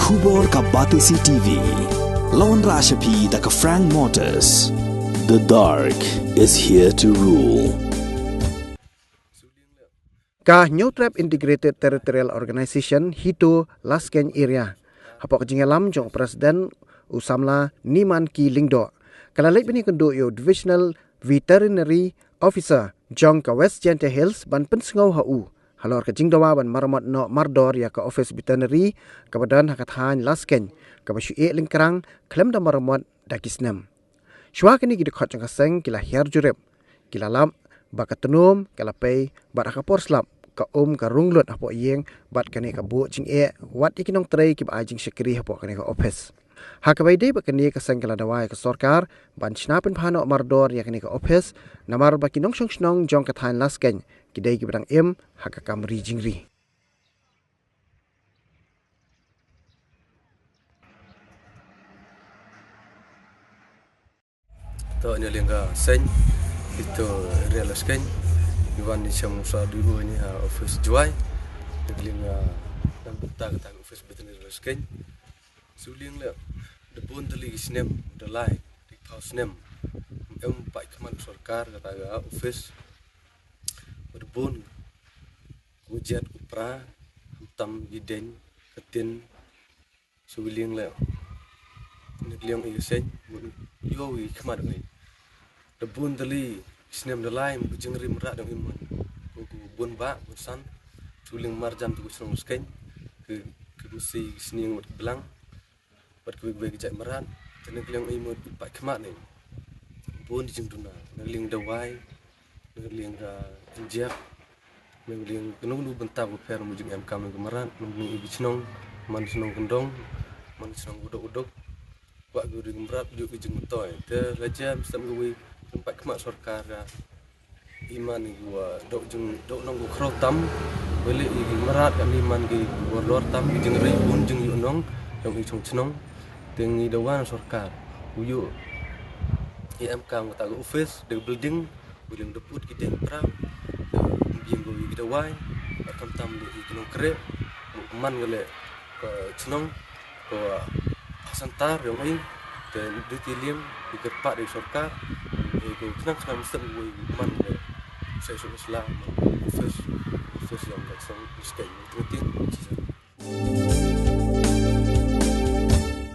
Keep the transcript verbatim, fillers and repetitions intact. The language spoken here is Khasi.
Khubor ka Batesi T V. Lawan Rashapi da ka Frank Motors. The dark is here to rule. Ka Hynñiewtrep Integrated Territorial Organization HITO Laskein Area, hapoh ka jingïalam jong u President u samla Niman Ki Lyngdoh, ka la leit bniah kynduh ïa u Divisional Veterinary Officer jong ka West Jaintia Hills ban pynsngew ha u halor ka jingdawa ban maramot noh mardor ïa ka office veterinary kaba don ha ka thaiñ Laskein, kaba shu ïeh lyngkrang khlem da maramot da ki snem. Shuwa kine ki dkhot jong ka seng ki la hiar jurip, ki la lap ba ka tnum ka la pei bad ha ka por slap ka um ka rung lut hapoh ïing bad kane ka buh jingeh wat ïa ki nongtrei kiba ai jingshakri hapoh kane ka office. Ha kaba ïadei bad kane ka seng ka la dawa ïa ka sorkar ban shna pynbha noh mardor ïa kane ka office, namar ba ki nongshong shnong jong ka thaiñ Laskein ki dei kiba dang im ha ka kam ri jingri. To, ïa ka liang ka seng, ïa ka area Laskein, ïa ka ban ïa shim sa du ïa ka office Jowai, ïa ka liang ka, nang bynta kata ka office veterinary Laskein. Shu liang leh, da bun tylli ki snem, da lai, da phew snem, em pat khmat sorkar kata ka office. Da bun, ku jet ku pra, tam ki deng, ka tin, shu liang leh. Ïa ka liang ïa ka seng, mut ïoh ïa khmat ïa. Da bun tylli, snem da lai, mut jingrim rat dang im mut. Ku, ku bun ba, bun san, shu liang marjan tu ku shnong Laskein, ku, ku masi sniang mut blang. Bad kawei kawei ka jait mrad, te na ka liang i mut pat khmat ne. Bun jingduna, na ka liang dawai, na ka liang ka injek, na ka liang kano kano bynta ba pher mut jingemkam na ka mrad, na ka liang i ki chnong, man chnong kyndong, man chnong udok udok, kwah ka ring mrad, juk ka jingmyntoi. Te la jem sem kawei, pat khmat sorkar ka, iman i wa dok jing dok nong ku khro tam, wele i ki mrad kan iman ki wa lor tam, ki jingri bun jing yu nong, dong i chong chnong, teng i dawan sorkar, u yu i em kam kata ka office, de building, building de put ki deng pra, biang ko i ki dawai, kam tam de i ki nong kre, man ko le ka chnong, ko Hasan Tar, yong i, te du ti liang, i kyrpad i sorkar, i ko khnang khnang mesti wei man ko, sai so sla, first, first yong ka song, skai, tu ti,